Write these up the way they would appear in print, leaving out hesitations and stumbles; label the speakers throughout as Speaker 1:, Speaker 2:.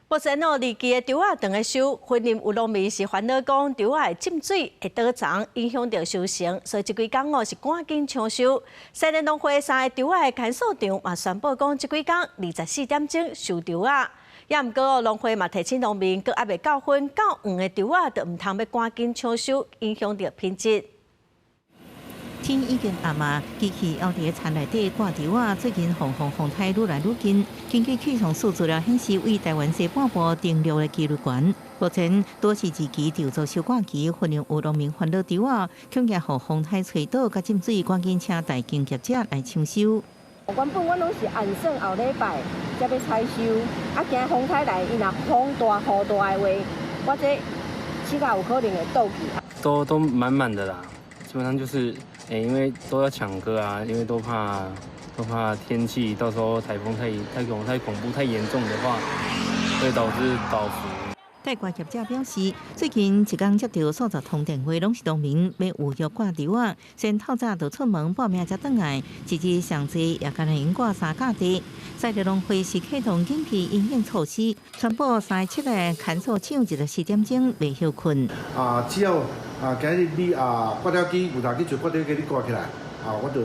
Speaker 1: 目前哦，二期的稻仔當咧收，雲林有農民是煩惱講稻仔會浸水會倒叢，影響著收成，所以這幾工哦是趕緊搶收。西螺農會三个稻仔的牽索場嘛宣布講，這幾工24點鐘收稻仔。也毋過哦，農會嘛提醒農民，閣猶未夠粉夠黃的稻仔，就毋通欲趕緊搶收，影響著品質。
Speaker 2: 天已經暗啊，機器猶佇田內底割稻仔。最近風風風颱愈來愈緊，根據氣象署資料顯示，位台灣西半部登錄的幾率懸。目前多是二期稻作收割期，雲林有農民煩惱稻仔，恐驚予風颱吹倒，佮浸水，趕緊請大型業者來搶收。
Speaker 3: 原本阮攏是按算後禮拜才欲採收，啊驚風颱來，伊若風大雨大的話，我這試較有可能會倒去。
Speaker 4: 都滿滿的啦，基本上就是，因為都要搶割啊，因為都怕天氣到時候颱風太恐怖、太嚴重的話，會導致倒伏。
Speaker 2: 代割業者表示，最近一工接著數十通電話，攏是農民欲預約割稻仔，先透早就出門報名才轉來，一日上濟也干焦會用割三甲地。西螺農會是啟動緊急因應措施，宣布三十七個牽索場24點鐘袂歇睏。
Speaker 5: 啊，只要啊，今日你啊，割稻機有台去做割稻機，你割起來，啊，我就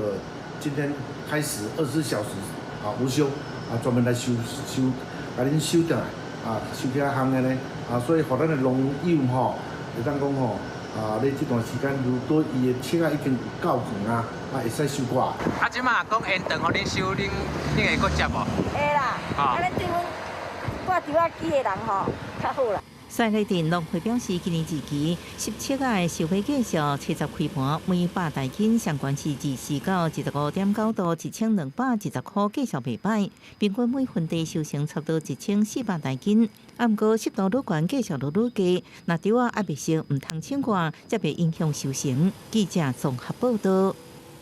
Speaker 5: 今天開始24小時啊無休啊，專門來收收，共恁收轉來，啊，收起來烘的呢，啊，所以予咱的農友吼，會當講吼，啊，你這段時間如果伊的粟仔已經夠黃啊，啊，會使收割。
Speaker 6: 啊，這馬講延長予恁收，恁會閣接無？
Speaker 3: 會啦，啊，恁對阮割稻仔機的人吼較好啦。
Speaker 2: 西螺鎮農會表示，今年二期濕粟仔的收買價數70開盤每百大斤，上懸是24到25.9度，1220塊，繼續袂䆀。平均每分地收成差不多1400大斤。啊，毋過濕度愈懸，繼續愈愈低，若稻仔猶未熟，毋通搶割，才袂影響收成。記者綜合報導。